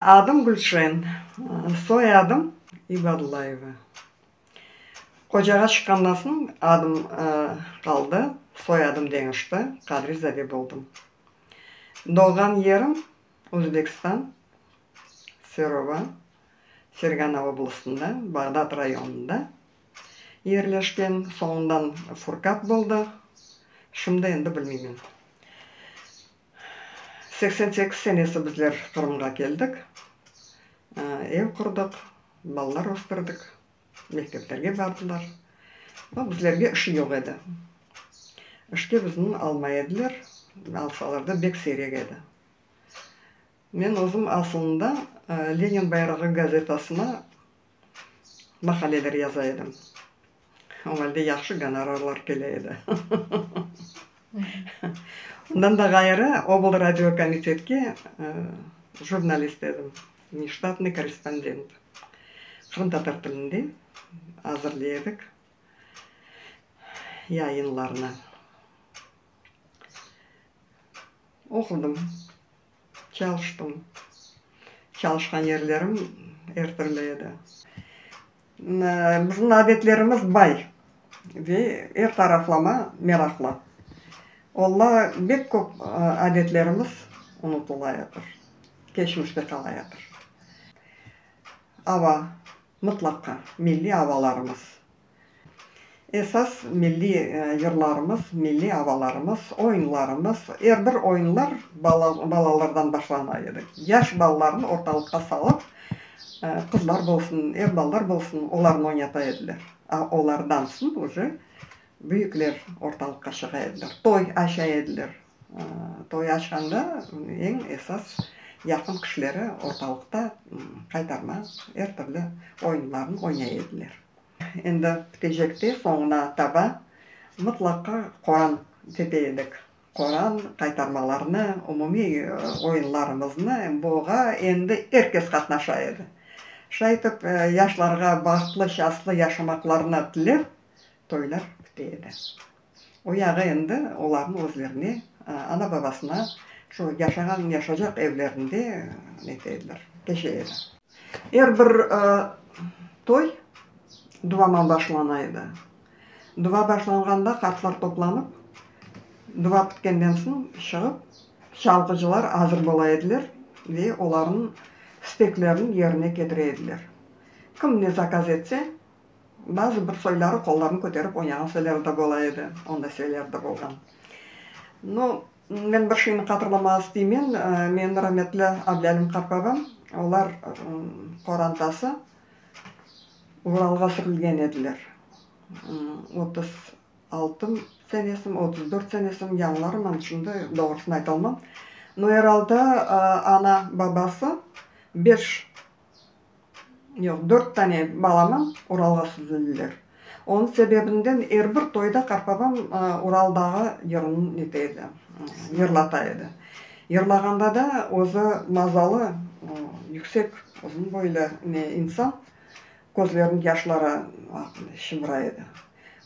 Adım Gülşen, soyadım İbadullayeva. Qocağa çıqqandan soñ adım qaldı, soyadım deñişti, Qadrizade boldım. Doğğan yerim Özbekistan, Serova, Fergana oblastında, Bağdat rayonında yerleşken, soñundan Furkat boldı, şimdi endi bilmeymen. 88 senesi bizler Qırımğa keldik, ev qurdıq, balalar östürdik, mekteplerge bardılar. No, bizlerge iş yoq edi. İşke bizni almay ediler, alsalar da bek siyrek edi. Men özüm asılında Lenin bayrağı gazetasına maqaleler yaza edim. O alde yahşı gonorarlar kele edi. Ondan da ğayrı, oblradiokomitetke jurnalist edim, neştatnıy korrespondent. Qırımtatar tilinde azırlay edik yayınlarnı. Oqudım. Çalıştım. Çalışqan yerlerim er türlü edi. Bizim adetlerimiz bay ve er taraflama meraqlı. Olla bek köp adetlerimiz unutılayatır, keçmişte qalayatır. Ava, mıtlaqqa milliy avalarımız. Esas milliy yırlarımız, milliy avalarımız, oyunlarımız, er bir oyunlar balalardan başlana edi. Yaş balalarnı ortalıqqa salıp, qızlar bolsun, er balalar bolsun, olarnı oynata ediler. A olardan soñ uje büyükler ortalıqqa çıqa ediler, toy aça ediler. Toy açqanda eñ esas yaqın kişileri ortalıqta qaytarma, er türlü oyunlarnı oynay ediler. Endi bitecekte, soñuna taba mıtlaqqa Qoran tepe edik. Qoran qaytarmalarnı, umumiy oyunlarımıznı, buğa endi er kes qatnaşa edi. Şay etip, yaşlarğa bahtlı, şaslı yaşamaqlarını tilep, toylar bite edi. O yağı endi olarnıñ özlerine, ana-babasına, şu yaşağan, yaşacaq evlerinde nete ediler, keçe edi. Er bir toy duaman başlana edi. Dua başlanğanda qartlar toplanıp, dua bitkenden soñ çığıp, çalğıcılar azır bola ediler ve olarnıñ isteklerini yerine ketire ediler. Kim ne zakaz etse, Bazı bir soyları qollarını köterip oynağan soyları da bola edi, onday soyları da bolğan. No, men bir şeyni hatırlamağa isteymen, menim rametli Ablâlim qartbabam, olar qorantası Uralğa sürülgen ediler. 36 senesimi, 34 senesimi, yañılarım, şimdi doğrusını aytalmam. No, er alda ana, babası beş Yoq, dört tane balamı Uralğa süzüldiler. Onıñ sebebinden er bir toyda qartbabam Ural dağı yırını nete edi, yırlata edi. Yırlağanda da özü mazalı, yüksek, uzun boylu ne insan, közleriniñ yaşları şımıra edi.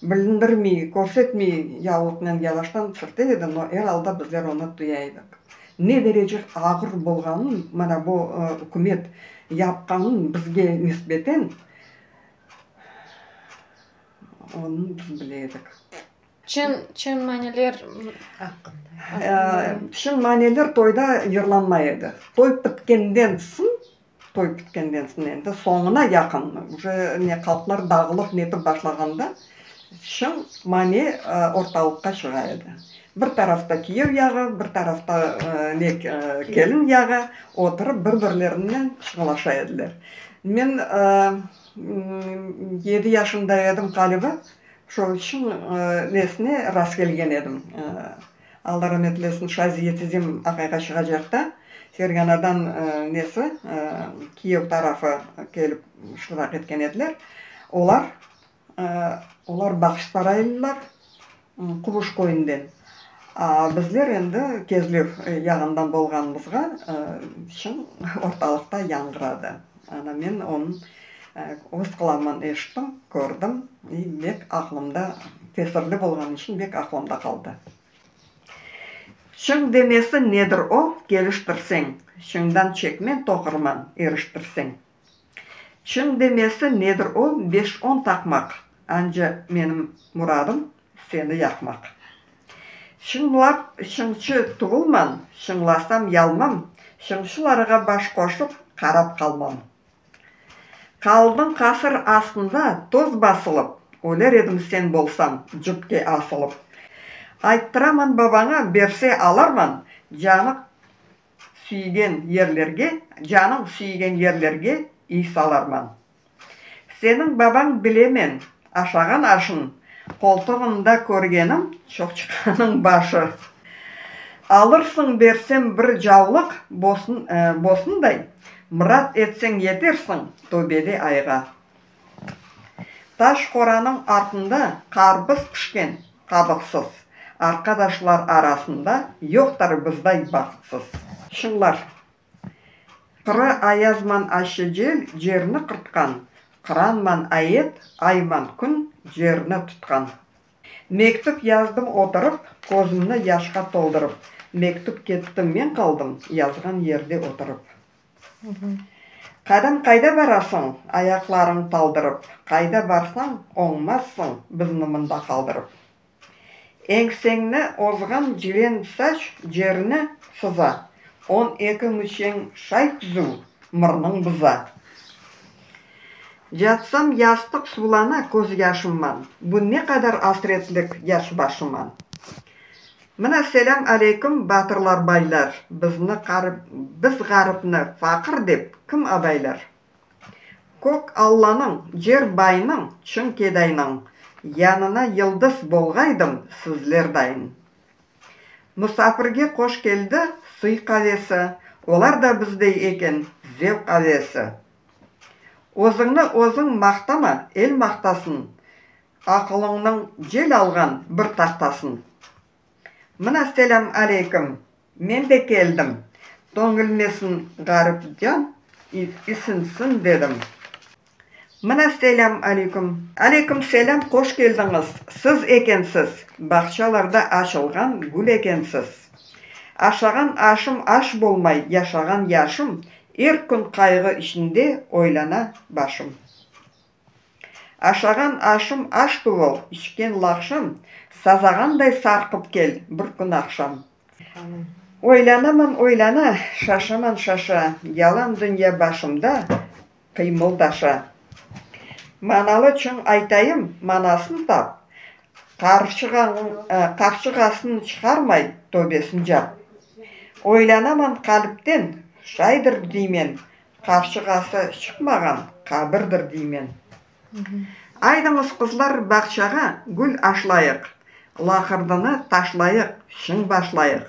Bilindirmey, körsetmey yavluqnen yavaştan sürte edi, no er alda bizler onı duya edik. Ne derece ağır bolğanın mana bu ükümet yapqanın bizge nisbeten, onı biz bile edik. Çın, çın maneler aqqında. Çın maneler toyda yırlanmay edi. Toy bitkenden soñ Toy bitkenden soñ endi soñuna yaqın, uje ne qalplar dağılıp netip başlağanda, şıñ mane ortalıqqa çığa edi. Bir tarafta kiyev yağı, bir tarafta ne kelin yağı oturıp bir-birlerinen şıñlaşa ediler. Men yedi yaşında edim ğaliba, şo şıñ nesine rastkelgen edim. Alla ramet eylesin, Şaziye tizem aqayğa çıqacaqta, Ferganadan nesi, kiyev tarafı kelip iştirak etken ediler. Olar, olar Bağçasaraylılar, Quvuş köyünden. A bizler endi Kezlev yağından bolğanımızğa, şıñ ortalıqta yañğıradı. Ana men onıñ öz qulağımnen eşittim, kördim, i bek aqlımda, tesirli bolğanı içün bek aqlımda qaldı. Çıñ demesi nedir o, keliştirseñ, Çıñdan çekmen toqurman, eriştirseñ. Çıñ demesi nedir o, beş-on taqmaq, Anca menim muradım, seni yaqmaq. Çıñlap çıñçı tuvulman, çıñlasam yalmam, Çıñçılarğa baş qoşıp, qarap qalmam. Qaldıñ qasır astında toz basılıp, Öler edim sen bolsañ cüpke asılıp. Ayttıraman babaña, berse alarman, Canı süygen yerlerge, Canıñ süygen yerlerge iy salarman. Seniñ babañ bilemen, aşağan aşın, Qoltuğında körgenim çoqçıqanıñ başı. Alırsıñ bersem bir cavlıq bosınday, Mırat etseñ yetersiñ töbede ayğa. Taş qoranıñ artında qarbız pişken qabıqsız, Arqadaşlar arasında yoqtır bizday baxıtsız. Çıñlar. Qırı ayazman aşı cel cerni qırtqan, Qıranman ayet, ayman kün cerni tutqan. Mektüp yazdım oturıp, közümni yaşqa toldurıp, Mektüp ketti, men qaldım yazğan yerde oturıp. Qadın, qayda barasıñ, ayaqlarıñ taldırıp, Qayda barsañ, oñmazsıñ bizni mında qaldırıp. Eñseñni ozğan cilen saç cerni sıza, 12 müçeñ şay tüzüv, mırnıñ buza. Yatsam yastıq suvlana köz yaşımman, Bu ne qadar asretlik yaş başıman. Mına selâm aleyküm, batırlar, baylar, Bizni biz ğaripni faqır dep kim abaylar? Kök Allanıñ, cer baynıñ, çıñ kedaynıñ Yanına yıldız bolğaydım sizler dayın. Musafirge qoş keldi sıy qavesi, Olar da bizdey eken zevq avesi. Özüñni özüñ maqtama, el maqtasın, Aqılıñnıñ cel alğan bir tahtasın. Mına selâm aleyküm, men de keldim, Toñilmesin ğarip can, isinsin dedim. Mına selâm aleyküm. Aleyküm selâm, qoş keldiñiz, siz ekensiz, Bağçalarda açılğan gül ekensiz. Aşağan aşım aş bolmay, yaşağan yaşım, Er kün qayğı içinde oylana başım. Aşağan aşım aş tuvul, içken laqşım, Sazağanday sarqıp kel bir kün aqşam. Oylanaman oylana, şaşaman şaşa, Yalan dünya başımda qıymıldaşa. Manalı çıñ aytayım, manasın tap, Qarçığasın çıqarmay, töbesin cap. Oylanaman qalipten, şaydır deymen, Qarçığası çıqmağan qabirdir deymen. Aydıñız, qızlar, bağçağa gül aşlayıq, Laqırdını taşlayıq, çıñ başlayıq.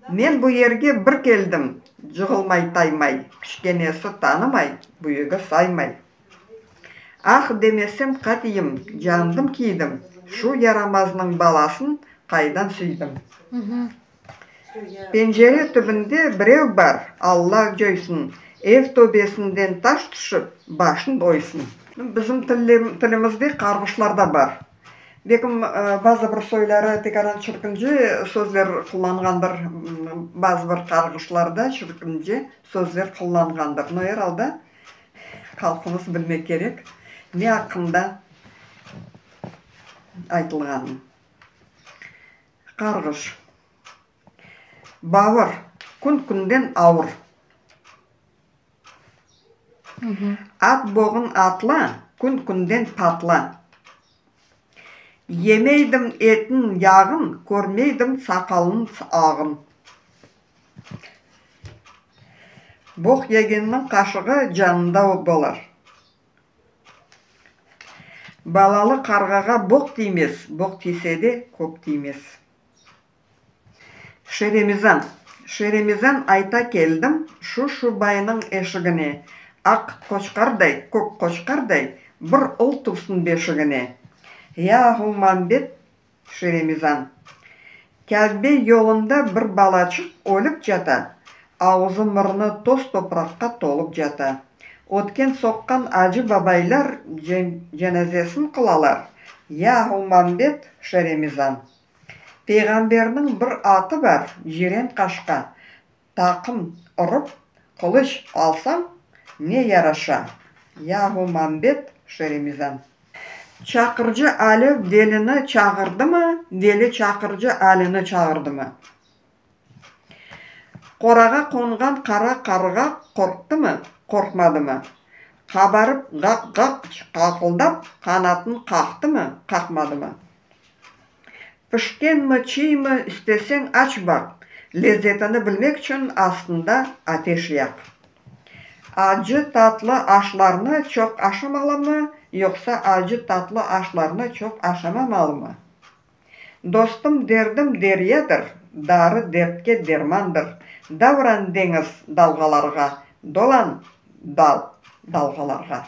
Men bu yerge bir keldim, cığılmay taymay, Kiçkenesi tanımay, büyügi saymay. Ah, demesem qatiyim, candım kiydim, Şu yaramaznıñ balasın qaydan süydim? Pencere tübünde birev bar, Alla coysın, Ev töbesinden taş tüşip, başın oysın. Bizim tilimizde qarğışlar da bar. Belkim, bazı bir soyları tekaran çirkince sözler qullanğandır, bazı bir qarğışlarda çirkince sözler qullanğandır. No, er alda, halqımız bilmek kerek, ne aqqında aytılğanın. Qarğış. Bavur, kün-künden avur. At boğun atla, kün-künden patla. Yemeydim etin yağın, körmeydim saqalnıñ ağın. Boq yegenniñ qaşığı canında bolar. Balalı qarğağa boq tiymez, boq tiyse de, kök tiymez. Şeremizan, Şeremizan ayta keldim şu-şu baynıñ eşigine, Aq qoçqarday, kök qoçqarday bir ul tuvsın beşigine. Ya-hu Mambet Şeremizan. Kâbe yolunda bir balaçıq ölip cata, Ağzı-murnı toz-topraqqa tolıp cata. Ötken-soqqan acı babaylar cenazesin qılalar, Ya-hu Mambet Şeremizan. Peyğamberniñ bir atı bar, ciyren qaşqa, Taqım urıp, qılıç alsañ, ne yaraşa, Yahu Mambet Şeremizan. Çaqırcı Ali Velini çağırdımı, Veli Çaqırcı Alini çağırdımı? Qorağa qonğan qara qarğa qorqtımı, qorqmadımı? Qabarıp ğaq-ğaq qaqıldap, qanatın qaqtımı, qaqmadımı? Pişkenmi, çiymi, isteseñ aç baq, lezetini bilmek içün astında ateş yaq. Acı-tatlı aşlarnı çoq aşamalımı, yoqsa acı-tatlı aşlarnı çoq aşamamalımı? Dostum, derdim deryadır, darı dertke dermandır. Davran deñiz dalğalarğa, dolan, dal, dalğalarğa.